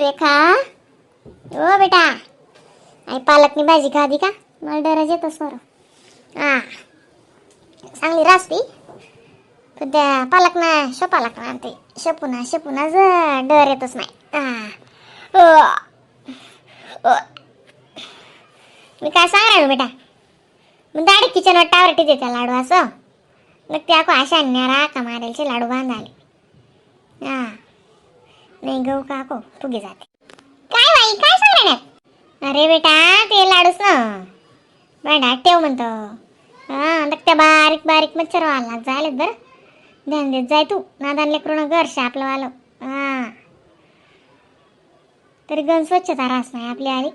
रेखा, ओ बेटा, आई पालकनी भाजी खादी का? मला डरच येतो सर. हा, चांगली रासती, पण त्या पालक ना शोपालक ना ते शेपुना शेपुनाच डर येतच नाही. हा. अ. मी काय सांग राहिलो बेटा? मग दाडी किचन टावर टिते त्या लाडू असं मग त्या को अशा न्यारा का मारेलचे लाडू बांधाले. हा, नाही गहू का को फुगे जाते. काय बाई, काय सांग राहणार? अरे बेटा, ते लाडूच ना भांडा ठेव म्हणतो. हा, मग त्या बारीक बारीक मच्छर व्हायला झालेत. बरं ध्यान देत जाय तू. नादान लेकरून घर आपलं वालं. हा, तरी गण स्वच्छता राहस नाही आपली आली.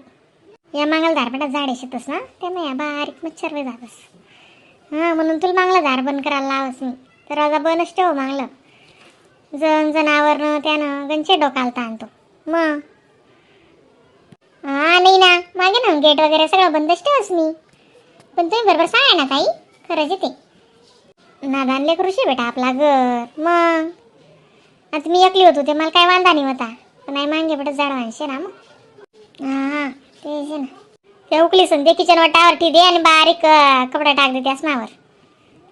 या मांगलदार बेटा झाडे शेतस ना, त्यामुळे या बारीक मच्छर वे जातस. हा, म्हणून तुला मागलं दार बंद करायला लावस मी. दरवाजा बंदच ठेव मागलं. जण जनावरनं त्यानं गणचे डोकाला ताणतो मग. हा, नाही ना, मागे ना गेट वगैरे सगळं बंदच ठेवस मी. पण तुम्ही बरोबर सांगा ना ताई, खरंच येते. नादान लेकरू शे बेटा आपला घर. मग आता मी एकली होतो ते मला काय वांदा नाही होता, पण आई मांगे बेटा झाडवांशे ना मग. हा, तेच आहे ना. ते उकली दे किचन वाटावर दे आणि बारीक कपडा टाक दे त्याच नावर.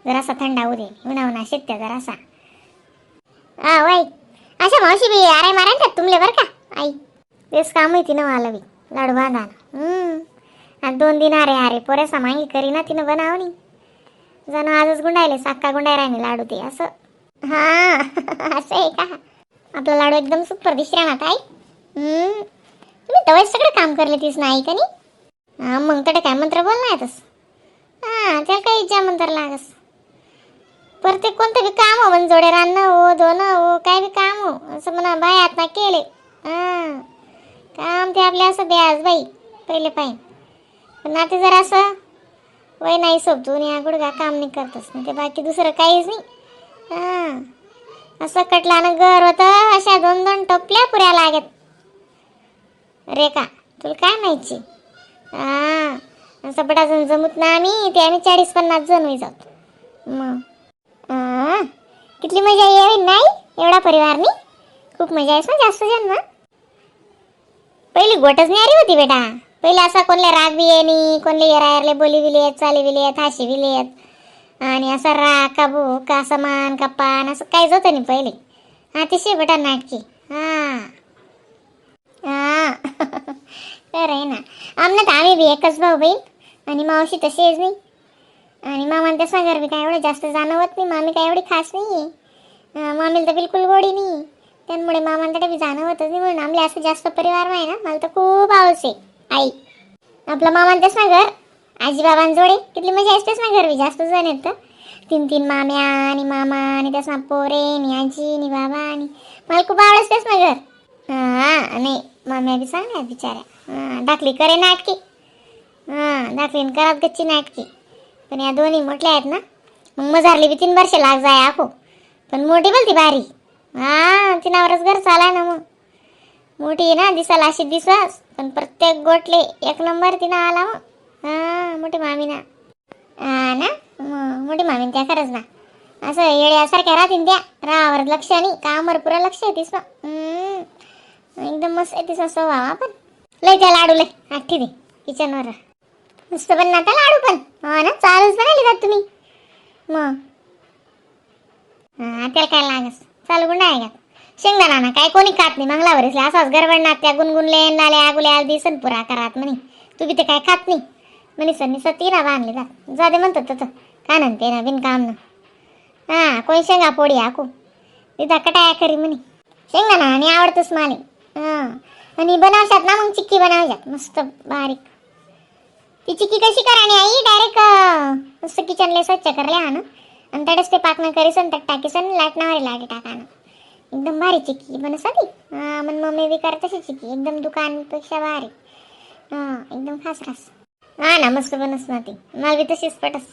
जरासा थंडा होऊ दे. उन्हा उन्हा शेत्या जरासा. हा वाई, अशा मावशी बी अरे मारा तुमले बरं का आई. तेच काम आहे तिनं मला बी लाडू बांधा. आता 2 दिन अरे अरे पोरेसा मागी करी ना तिनं बनावनी. जणू आजच गुंडायले साक्का गुंडाय राहिले लाडू ते असं. हा, असं आहे का? आपला लाडू एकदम सुपर दिसरा ना ताई. तुम्ही तवाच सगळं काम करले तीच नाही का नाही? हा, मग तर काय मंत्र बोल नाही तस. हा, त्याला काही इच्छा मंत्र लागस. प्रत्येक कोणतं बी काम हो, म्हणजे जोडे राहणं हो, धुणं हो, काय बी काम हो, असं म्हणा बाय हात ना केले. हा, काम ते आपल्या असं ब्याज बाई पहिले पाहिजे. पण आता जरा असं वय नाही सोबतून या गुडघा काम नाही करतच नाही ते, बाकी दुसरं काहीच नाही. हा, असं कटलानं घर होतं, अशा दोन दोन टोपल्या पुऱ्या लागत. रेखा, तुला काय माहिती? हा, असं बडा जण जमत ना आम्ही ते. आम्ही 40-50 जण होई जातो मग. हा, कितली मजा येईल नाही एवढा परिवार? नाही खूप मजा येस ना जास्त जण ना. पहिली गोटच नाही आली होती बेटा. पहिले असा कोणले राग बी ये नाही, कोणले येरायरले बोली बी येत, चाली बी येत, हाशी बी येत आणि असा राग का भू का समान का पान असं काहीच होतं नाही पहिले. हा, तशी बेटा नाटकी. हा हा, खरं आहे ना. आमना तर आम्ही बी एकच भाऊ बहीण आणि मावशी तशीच नाही आणि मामा तसा घर बी काय एवढं जास्त जाणवत नाही. मामी काय एवढी खास नाही आहे. मामीला तर बिलकुल गोडी नाही, त्यामुळे मामांकडे बी जाणवतच नाही. म्हणून आमले असं जास्त परिवार आहे ना, मला तर खूप आवडते आई. आपलं मामा तेच ना घर आजी बाबांजोडे किती मजा असतेच ना. घर बी जास्त जण आहेत तर तीन तीन माम्या आणि मामा आणि त्यास ना पोरे आणि आजी आणि बाबा आणि मला खूप आवडतेच ना घर. हा, नाही, माम्या बी चांगल्या आहेत बिचाऱ्या. हा, धाकली करे नाटकी. हा, धाकलीन करात गच्ची नाटकी, पण या दोन्ही मोठल्या आहेत ना. मग मजारली बी 3 वर्ष लाग जाय आखो, पण मोठी बोलती भारी. हा, तिनावरच घर चालाय ना मग. मोठी आहे ना, दिसायला अशी दिसस, पण प्रत्येक गोटले एक नंबर तिनं आला मग. हा, मोठी मामी ना. हा ना, मग मोठी मामी त्या खरंच ना असं येड्यासारख्या राहतील त्या. राहावर लक्ष नाही, कामावर पुरा लक्ष आहे तिस. एकदम मस्त आहे तिचा स्वभाव. आपण लय त्या लाडू लय आठी दे किचनवर. मस्त पण ना लाडू पण. हा ना, चालूच बनवले जात तुम्ही मग. हा, त्याला काय लागस चालू गुंडा आहे का? शेंगदाणा ना काय कोणी खात नाही मंगलावर. असाच गडबडणार त्या गुणगुणले लाल्या गुल्या दिसन पुरा करात म्हणे. तू बी ते काय खात नाही म्हणे. सन्नी सती ना बांधले जात जाते म्हणतात तसं का ना ते ना बिनकाम ना. हा, कोणी शेंगा पोळी आकू तिथं कटाया करी म्हणे. शेंगदाणा आणि आवडतच माले. हा, आणि बनवशात ना मग चिक्की बनवशात मस्त बारीक. ती चिक्की कशी करानी आई? डायरेक्ट मस्त किचनले स्वच्छ करले हा ना आणि त्यातच ते पाकणं करीसन, त्यात टाकीसन, लाटणावर लाटे टाकानं. एकदम भारी चिक्की बनसा ती. हा, मग मम्मी बी करत तशी चिक्की एकदम दुकानपेक्षा भारी. हा, एकदम खास रास. हा ना, मस्त बनस ना ती. मला बी तशीच पटस.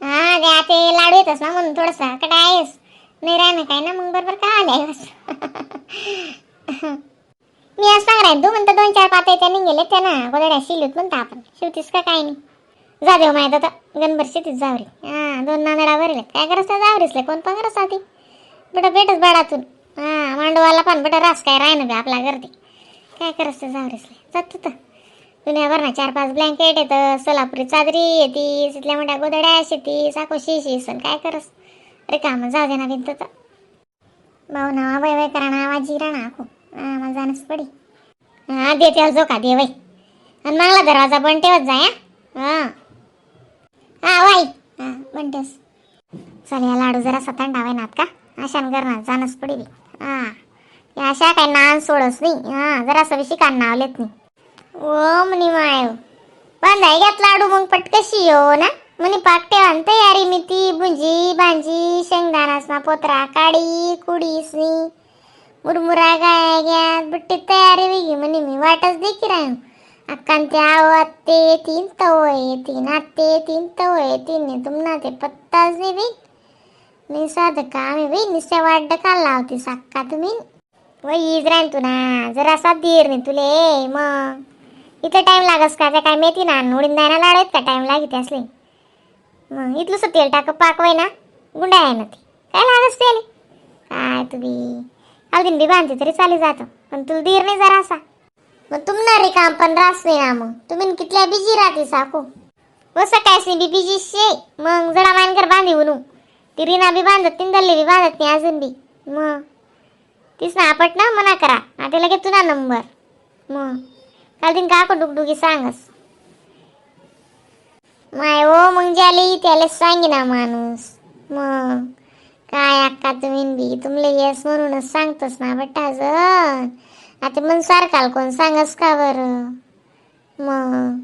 हा, ते ते लाडू येतस ना म्हणून थोडासा कडे आहेस नाही राह काय ना मग बरोबर का आले बस. मी आज सांग राहील तू म्हणता दोन चार पाते त्या निघेले त्या ना गोदड्या शिलूत म्हणता आपण शिवतीस का काय नाही. जा देव माहित आता गणभर शेतीत जावरी. हा, दोन नांदडा भरले काय करत जावरीसले कोण पण करत ती बेटा भेटच बाडातून. हा मांडवाला पण बट रास काय राय ना बी आपला गर्दी काय करस ते जावरेसले जात तर दुनियाभर ना चार पाच ब्लँकेट येतं, सोलापुरी चादरी येते, तिथल्या मोठ्या गोदड्या शेती साको शी सण काय करस. अरे काम जाऊ दे ना भिंत तर भाऊ ना वय वय करा ना आवाजी राणा आखो. हा मला जाणंच पडी. हा दे त्याला जो का दे वय आणि मागला दरवाजा बंद ठेवत जाय. हा हा हा वाई हा बंद ठेवस. चल या लाडू जरा थंडा ना का अशान करणार जाणंच पडी बी. हा या अशा काय नान सोडस नाही. हा जरासं बी शिकान नाव लेत नाही. ओ म्हणी माय बांधाय घ्यात लाडू मग पटकशी येऊ ना म्हणे पाक ठेवा तयारी मी ती बुंजी भांजी शेंगदाणासना पोत्रा काडी कुडीसनी मुरमुरा गाय घ्यात बुट्टी तयारी वेगळी म्हणे मी वाटच देखी राहू. अक्कान ते आव आत्ते तीन तवय तीन आत्ते तीन तवय तीन तुमना ते पत्ताच नाही बाई. नाही साधं काम आहे बाई, नुसत्या वाट का लावते साक्का तुम्ही वय राहीन तू ना जरासा धीर नाही तुले. मग इथं टाइम लागस का त्या काय मेथी ना उडीन दाना लाडू आहेत का टाइम लागित असले. मग इथलंच तेल टाक पाकवाय ना गुंडा आहे ना ते काय लागस तेल काय तुम्ही काल बी बांधते तरी चाली जातो पण तुला धीर नाही जरासा. मग तुमना रे काम पण रास नाही ना मग तुम्ही कितल्या बिजी राहते साखू व सकाळी बी बिजी शे. मग जडा मानकर बांधी उनू ती रीना बी बांधत तीन दल्ले बी बांधत नाही अजून बी. मग तीच ना आपट ना मना करा आता लगेच तुला नंबर. मग काल दिन का डुगडुगी सांगस माय ओ मग ज्याले त्याला सांगिना माणूस. मग काय अक्का तुम्ही बी तुमले येस म्हणूनच सांगतोस ना बट्टा जण. आता मग सारखाल कोण सांगस का बरं. मग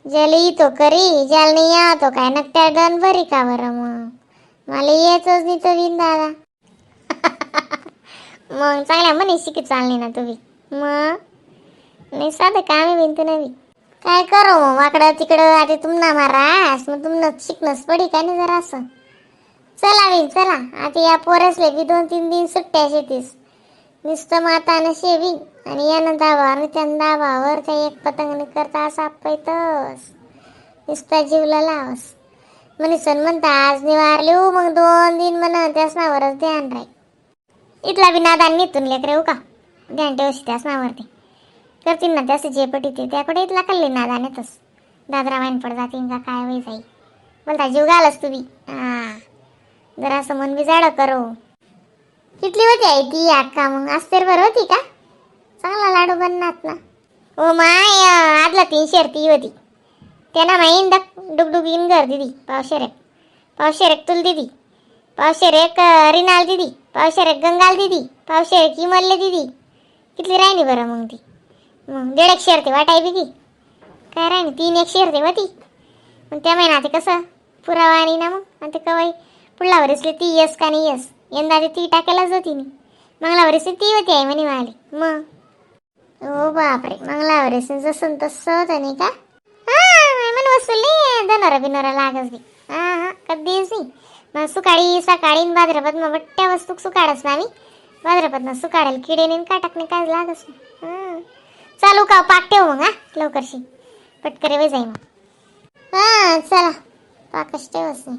ज्याला येतो करी ज्याला नाही येतो काय नकट्या डन भरी का बरं. मग मला येतच नाही तर बिन दादा. मग चांगल्या म्हणे शिकी चालली ना तुम्ही. मग नाही साधं काम आहे बिन नवी काय करू मग वाकडं तिकडं आता तुमना मारास मग तुमनं शिकणंच पडी काय नाही जरा असं. चला बिन चला आता या पोरसले बी 2-3 दिन सुट्ट्या शेतीस नुसतं मातानं शेवी आणि यानं दाबावर त्यानं दाबावर त्या एक पतंग करता असा पैतस नुसता जीवला लावस. म्हणे सण म्हणता आज निवारली हो मग 2 दिन म्हण त्याच नावावरच ध्यान राही. इथला बी नादान नितून लेकरे हो का ध्यान ठेवशी त्याच नावावरती करतील ना त्यास जे पटी ते त्याकडे इथला कल्ली नादान येतच दादरा वाईन पड जातीन का काय वय जाई बोलता जीव घालस तू बी. हा जरासं मन बी जाडं करो. कितली होती आई ती अक्का मग अस्तेर बरं होती का चांगला लाडू बननात ना. ओ my आदला 3 ती होती त्यांना माईन डक डुगडुग इन घर दिदी पावशेर एक पावशेर एक तुल दिदी पावशेर एक रिनाल दिदी पावशेर एक गंगाल दिदी पावशेर एक इमलले दिदी कितली राहिली बरं मग ती. मग 1.5 एक शेर ते वाटाय बी की काय राहिली 3 एक शेर ते होती. मग त्या महिन्यात ते कसं पुरावा आणि ना मग आणि ते कवाई पुढला वरसले ती येस का नाही येस यंदा ते ती टाकायलाच होती नी मंगला वरसली ती होती आई म्हणे माली. मग ओ बापरे मंगला वरसली जसं तसं होतं नाही का. हा म्हण वसूल धनोरा बिनोरा लागच बी. हा हा कधीच नाही. मग सुकाळी सकाळी न भाद्रपद मग बट्ट्या वस्तू सुकाडस ना आम्ही भाद्रपद ना सुकाडेल किडे नाही का टाकणे काय लागच नाही. हां चालू का पाक ठेव मग हा लवकरशी पटकरे वे जाई मग. हां चला पाकच ठेवच नाही.